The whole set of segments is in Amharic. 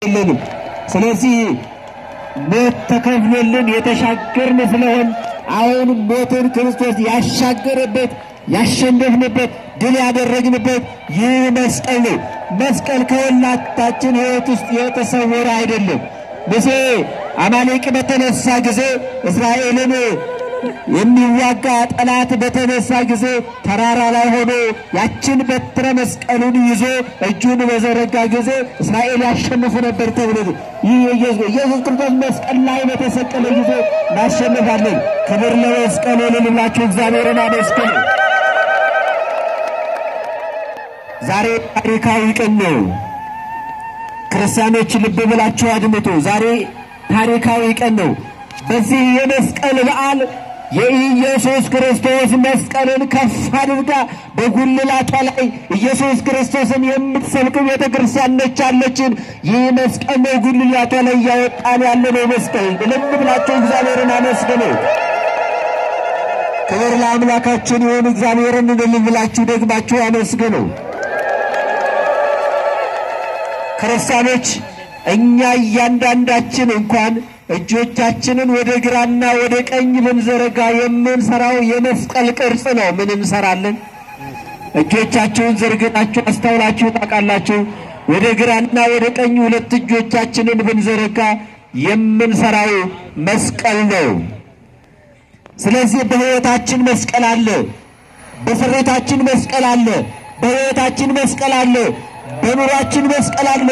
የለንም። ስለዚህ ሞት ተከፍሎልን የተሻገርን ስለሆን አሁን ሞትን ክርስቶስ ያሻገረበት፣ ያሸነፍንበት፣ ድል ያደረግንበት ይህ መስቀል ነው። መስቀል ከሁላችን ሕይወት ውስጥ የተሰወረ አይደለም። ሙሴ አማሌቅ በተነሳ ጊዜ፣ እስራኤልን የሚዋጋ ጠላት በተነሳ ጊዜ ተራራ ላይ ሆኖ ያችን በትረ መስቀሉን ይዞ እጁን በዘረጋ ጊዜ እስራኤል ያሸንፉ ነበር ተብሎ ይህ ኢየሱስ ክርስቶስ መስቀል ላይ በተሰቀለ ጊዜ እናሸንፋለን። ክብር ለመስቀሉ ልልላችሁ እግዚአብሔርን አመስግኑ። ዛሬ ታሪካዊ ቀን ነው። ክርስቲያኖች ልብ ብላችሁ አድምጡ። ዛሬ ታሪካዊ ቀን ነው። በዚህ የመስቀል በዓል የኢየሱስ ክርስቶስ መስቀልን ከፍ አድርጋ በጉልላቷ ላይ ኢየሱስ ክርስቶስን የምትሰብክ ቤተ ክርስቲያን ነች ያለችን። ይህ መስቀል ነው ጉልላቷ ላይ እያወጣን ያለነው መስቀል። ልብ ብላችሁ እግዚአብሔርን አመስግኑ። ክብር ለአምላካችን ይሁን። እግዚአብሔርን እልል ብላችሁ ደግማችሁ አመስግኑ። ክርስቲያኖች፣ እኛ እያንዳንዳችን እንኳን እጆቻችንን ወደ ግራና ወደ ቀኝ ብንዘረጋ የምንሰራው የመስቀል ቅርጽ ነው። ምን እንሰራለን? እጆቻችሁን ዘርግታችሁ አስተውላችሁ ታውቃላችሁ? ወደ ግራና ወደ ቀኝ ሁለት እጆቻችንን ብንዘረጋ የምንሰራው መስቀል ነው። ስለዚህ በሕይወታችን መስቀል አለ። በስሬታችን መስቀል አለ። በሕይወታችን መስቀል አለ። በኑሯችን መስቀል አለ።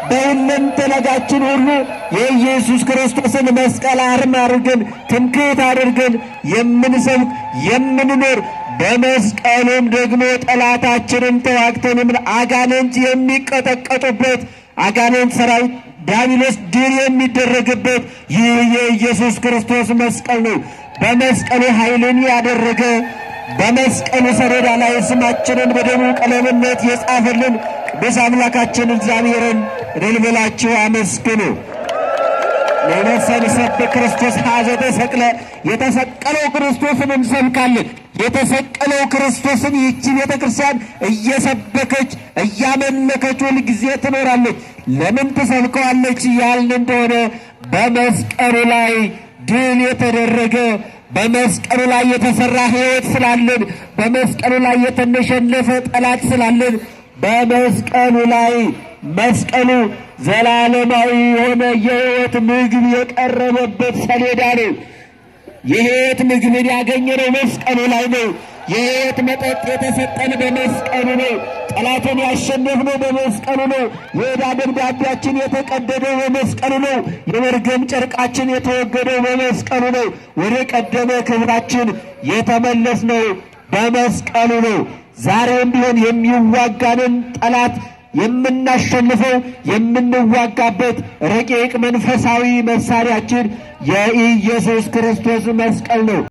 በሁለንተናችን ሁሉ የኢየሱስ ክርስቶስን መስቀል አርማ አድርገን፣ ትምክህት አድርገን የምንሰብክ፣ የምንኖር፣ በመስቀሉም ደግሞ ጠላታችንን ተዋግተን አጋንንት የሚቀጠቀጡበት፣ አጋንንት ሰራዊት ዲያብሎስ ድል የሚደረግበት ይህ የኢየሱስ ክርስቶስ መስቀል ነው። በመስቀሉ ኃይልን ያደረገ፣ በመስቀሉ ሰሌዳ ላይ ስማችንን በደሙ ቀለምነት የጻፈልን ቅዱስ አምላካችን እግዚአብሔርን እልል ብላችሁ አመስግኑ። ለነሰንሰብ ክርስቶስ ሀዘ ተሰቅለ፣ የተሰቀለው ክርስቶስን እንሰብካለን። የተሰቀለው ክርስቶስን ይህቺ ቤተ ክርስቲያን እየሰበከች እያመለከች ሁል ጊዜ ትኖራለች። ለምን ትሰብከዋለች ያልን እንደሆነ በመስቀሉ ላይ ድል የተደረገ፣ በመስቀሉ ላይ የተሰራ ሕይወት ስላለን፣ በመስቀሉ ላይ የተሸነፈ ጠላት ስላለን፣ በመስቀሉ ላይ መስቀሉ ዘላለማዊ የሆነ የሕይወት ምግብ የቀረበበት ሰሌዳ ነው። የሕይወት ምግብን ያገኘነው መስቀሉ ላይ ነው። የሕይወት መጠጥ የተሰጠን በመስቀሉ ነው። ጠላትን ያሸነፍነው በመስቀሉ ነው። የዕዳ ደብዳቤያችን የተቀደደው በመስቀሉ ነው። የመርገም ጨርቃችን የተወገደው በመስቀሉ ነው። ወደ ቀደመ ክብራችን የተመለስነው በመስቀሉ ነው። ዛሬም ቢሆን የሚዋጋንን ጠላት የምናሸንፈው፣ የምንዋጋበት ረቂቅ መንፈሳዊ መሳሪያችን የኢየሱስ ክርስቶስ መስቀል ነው።